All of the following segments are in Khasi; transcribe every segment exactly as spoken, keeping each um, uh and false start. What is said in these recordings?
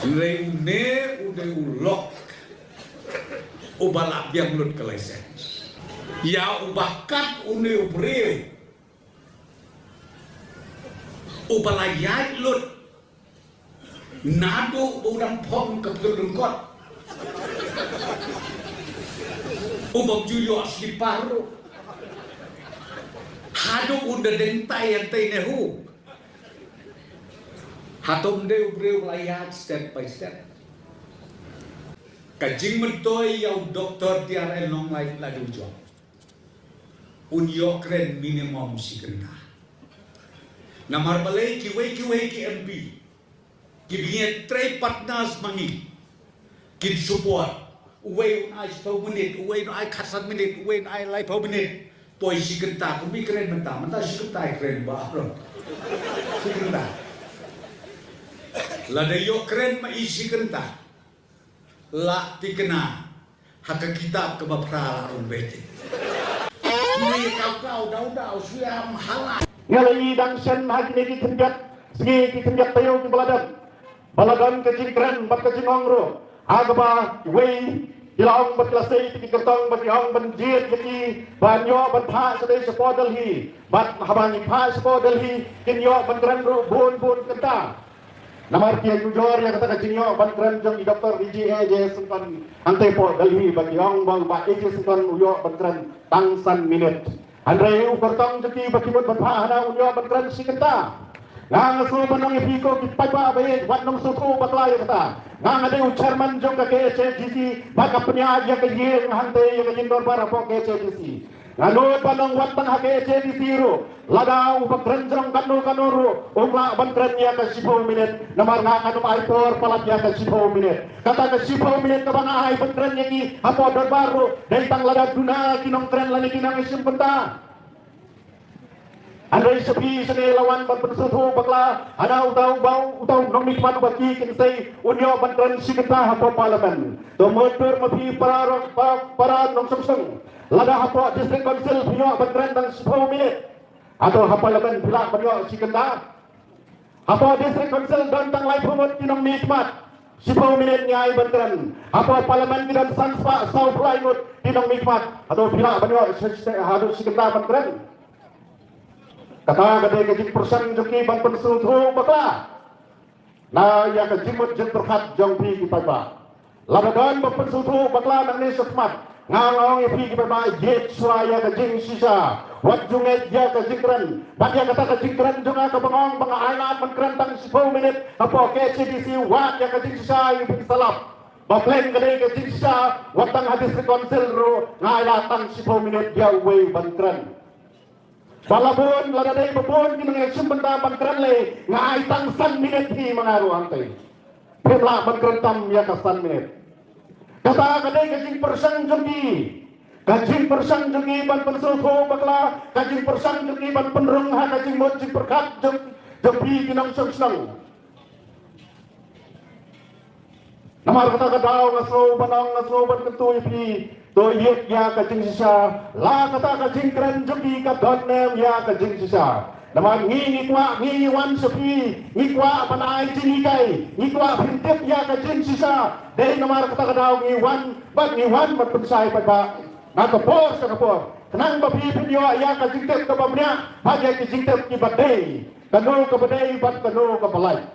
Hynrei une u dei u lok uba la biang lut ka license. Ïa uba kat une u briew uba la ïaid lut naduh ba u dang phong ka pyrthei kot, uba ju ïoh slipar ruh, haduh u da deng tai ïa tai ne hu. Hato um dei u briew la ïaid step by step? Ka jingmyntoi ïa u Doktor T R L Nonglait la dei u jong un ïoh kren minimum shi kynta. Namar balei kiwei kiwei ki M P kiba ngi trei partners ma ngi kin support. Uwei un ai shiphew minit, uwei un ai khatsan minit, uwei un ai laiphew minit. Poi shi kynta, kumba kren mynta, mynta shi kynta kren ba ro. Shi kynta. Lada ïoh kren ma i shi kynta, la thikna ha ka kitab kaba phra la rung beit. Ngi kaw kaw daw daw shu ïam hala. Nga la i dang shen ha kine ki khyndiat sngi, ki khyndiat taïew kiba la dep, ba la don ka jingkren bad ka jingong ruh ha kaba wei ki la ong bad ki la sei ki kyrtong bad ki ong ban jied ïa ki ban ïoh ban phah sha dei shapoh Delhi. Bad haba ngi phah shapoh Delhi kin ïoh ban kren ruh bun bun kynta. Namar ki ïa nujor ïa kata ka jingïoh ban kren jong i Doktor A J Syngkon hangtei poh Delhi, ba ki ong ba u Bah A J Syngkon u ïoh ban kren tang san minit. Hynrei u kyrtong jong ki ba ki mut ban phah hana un ïoh ban kren shi kynta. Nga nga sngewbha ban ong ïa phi ko ki paidbah ba ïeit, wat nym sngewthuh bakla ïa kata. Nga nga dei u chairman jong ka K H A D C, ba ka pynïaid ïa ka ïing hangtei ïa ka ïing dorbar hapoh K H A D C. Nga nud ban ong wat tang ha K H A D C ruh, lada uba kren jrong katno katno ruh, um lah ban kren ïa ka shiphew minit. Namar nga ngan ym ai por palat ïa ka shiphew minit. Kata ka shiphew minit kaba nga ai ban kren ïa ki hapoh dorbar ruh, dei tang lada duna ki nongkren lane ki nongïashim bynta. Hynrei sha phi shane la wan ban pynsngewthuh bakla, hana uta uba, uta u nongmihkhmat uba ki kin sei un ïoh ban kren shi kynta hapoh Parliament. To mutdur ma phi para rong, pa-, para nongshong shnong. Lada hapoh District Council phi ïoh ban kren tang shiphew minit, hato ha Parliament phi lah ban ïoh shi kynta? Hapoh District Council don tang laiphew ngut ki nongmihkhmat, shiphew minit ngi ai ban kren. Hapoh Parliament ki don san spah saw phew lai ngut ki nongmihkhmat, hato phi lah ban ïoh shi, shi, haduh shi kynta ban kren? Kata ka dei ka jingpyrshang jong ki ban pynsngewthuh bakla na ïa ka jingmut jingpyrkhat jong phi ki paidbah. Lada don ba pynsngewthuh bakla nangne shakhmat, nga nga ong ïa phi ki paidbah, ïeit shuwa ïa ka jingshisha. Wat ju ngeit ïa ka jingkren. Bad ïa kata ka jingkren jong nga kaba nga ong ba nga ai lad ban kren tang shiphew minit hapoh K H A D C, wat ïa ka jingshisha ïa phi salap. Ba pleng ka dei ka jingshisha, wat tang ha District Council ruh nga ai lad tang shiphew minit ïa uwei ban kren. Ba la bun, lada dei ba bun ki nongïashim bynta ban kren lei, nga ai tang san minit hi ma nga ruh hangtei. Phim lah ban kren tam ïa ka san minit. Kata ka dei ka jingpyrshang jong ki. Ka jingpyrshang jong ki ban pynsngewthuh bakla, ka jingpyrshang jong ki ban pynrung ha ka jingmut jingpyrkhat jong, jong phi ki nongshong shnong. Namar kata ka daw nga sngew ban ong, nga sngew ban kyntu ïa phi, to ïeit ïa ka jingshisha, la kata ka jingkren jong phi ka don ne em ïa ka jingshisha. Namar ngi, ngi kwah, ngi, ngi wan sha phi, ngi kwah ban ai jinghikai, ngi kwah phin tip ïa ka jingshisha. Dei namar kata ka daw ngi wan, bad ngi wan ban pynshai paidbah na ka por sha ka por, khnang ba phi phin ïoh ïa ka jingtip kaba bniah bad ïa ki jingtip kiba dei, kano kaba dei bad kano kaba lait.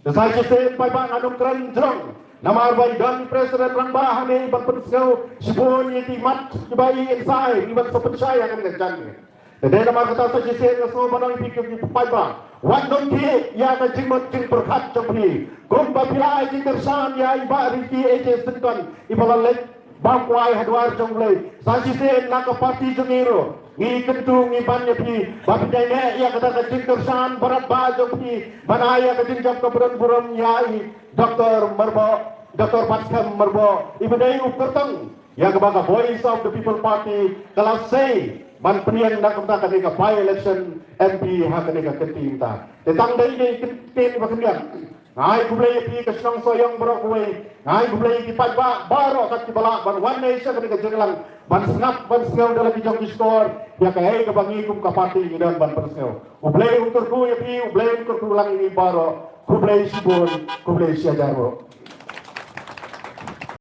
Te sa shisien paidbah, ngan ym kren jrong namar ba i don i president rangbah hangne ban pynsngew shibun ïa ki mat kiba i inside, i ban sa pynshai ha kane ka jingkren. Te dei namar kata sa shisien nga sngew ban ong ïa phi ki paidbah, wat nang khih ïa ka jingmut jingpyrkhat jong phi. Kumba phi la ai jingkyrshan ïa i Bah Ricky A J Syngkon, iba la leit bam kwai ha dwar jong U Blei. Sa shisien na ka party jong ngi ruh ngi kyntu, ngi ban ïa phi ba phin ïaineh ïa kata ka jingkyrshan baroh ba jong phi, ban ai ïa ka jingjop kaba don burom ïa i Doktor Myrboh, Doktor Batskhem Myrboh, iba dei u kyrtong ïa kaba ka Voice of the People Party ka la sei ban pynïeng na ka bynta kane ka by-election M P ha kane ka kynti mynta. Te tang dei dei kynti ba khyndiat. Nga ai khublei ïa phi ka shnong Sohiong baroh kawei. Nga ai khublei ïa ki paidbah baroh kat kiba lah ban wan noh sha kane ka jingïalang ban sngap ban sngew da la ki jong ki shkor ïa kaei kaba ngi kum ka party ngi don ban pynsngew. U Blei un kyrkhu ïa phi, U Blei un kyrkhu lang ïa ngi baroh. Khublei shibun, khublei shihajar baroh.